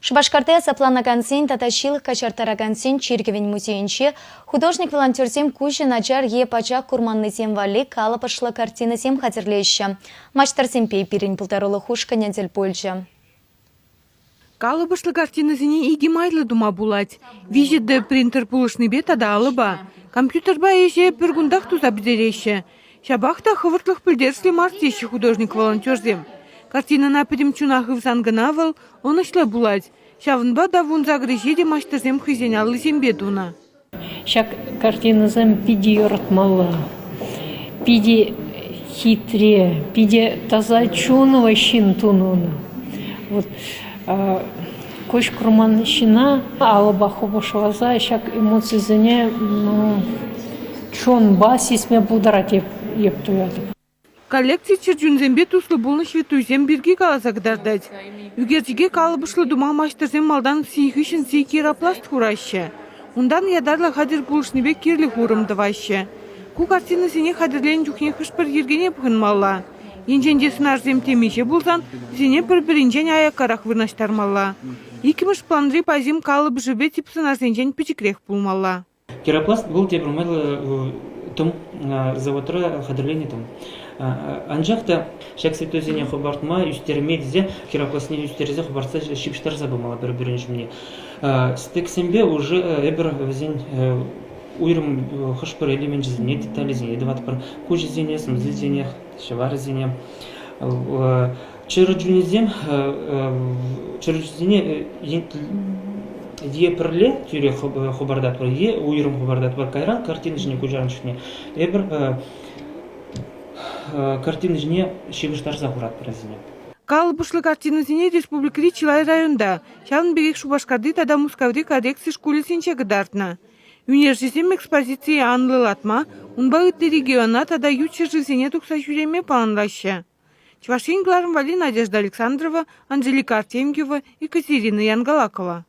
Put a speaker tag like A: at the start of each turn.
A: Шупашкарти асапланакансен тата ҫылӑх каҫарттаракансен чиркӗвӗн музейӗнче художник-волонтерсем куҫӗ начар е пачах курманнисем валли калӑпӑшлӑ картинӑсем хатӗрлеҫҫӗ. Маҫтӑрсемпе пирӗн пултарулӑх ушкӑнӗ тӗл пулчӗ.
B: Калӑпӑшлӑ картинӑсене икӗ майлӑ тума пулать: 3D принтер пулӑшнипе тата алӑпа. Компьютерпа ӗҫе пӗр кунтах туса пӗтереҫҫӗ. Ҫапах та хӑвӑртлӑх пӗлтерӗшлӗ мар теҫҫӗ художник-волонтерсем. Картинӑна пӗтӗм чуна хывсан кӑна вӑл ӑнӑҫлӑ пулать. Ҫавӑнпа та 18 ӗҫе те маҫтӑрсем хӑйсен аллисемпе тунӑ.
C: Ҫак картинӑсем питӗ юратмалла, питӗ хитре, питӗ таса чунлӑ ҫын тунӑ ӑна. Вот куҫ курман ҫынна алӑпа хупӑшласа ҫак эмоцисене ну, чунпа сисме пултарать эп туятӑп.
B: Коллекци чӗрчунсемпе туслӑ пулнӑ ҫветтуйсем пирки каласа кӑтартать. Ӳкерчӗке калӑпӑшлӑ тума маҫтӑрсем малтан сий хыҫҫӑн сий керапласт хураҫҫӗ. Унтан ятарлӑ хатӗр пулӑшнипе кирлӗ хурӑм тӑваҫҫӗ. Ку картинӑсене хатӗрленӗ чухне хӑш-пӗр йӗркене пӑхӑнмалла. Енчен те сӑнарсем темиҫе пулсан вӗсене пӗр-пӗринчен аяккарах вырнаҫтармалла. Иккӗмӗш планри пайсем калӑпӑшӗпе тӗп сӑнарсенчен пӗчӗкрех пулмалла.
D: Керапласт вӑл тепӗр майлӑ тӑм заводра хатӗрленӗ тӑм. Анчах та ҫак святойсене хӑпартма, ӳстерме тесе керапластне ӳстерсе хӑпартса ҫыпӑҫтарса пымалла пӗр-пӗрин ҫумне. Стексемпе уже эпир вӗсен уйрӑм хӑш-пӗр элеменчӗсене, деталӗсене тӑватпӑр. Куҫӗсене, сӑмсисене, ҫӑварӗсене. Чӗрчунсем чӗрчунсене е пӗрле тӳрех хӑпартатпӑр, е уйрӑм хӑпартатпӑр. Кайран картина ҫине куҫарнӑ чухне эпир картина ҫине ҫыпӑҫтарса хуратпӑр вӗсене.
B: Калӑпӑшлӑ картинӑсене республикӑри чылай районта, ҫавӑн пекех Шупашкарти тата Мускаври коррекци шкулӗсенче кӑтартнӑ. Ӳнерҫӗсем экспозицие анлӑлатма, унпа ытти региона тата ют ҫӗршывсене тухса ҫӳреме планлаҫҫӗ. Чӑваш Ен кӑларӑм валли Надежда Александрова, Анжелика Артемьева, Екатерина Янгалакова.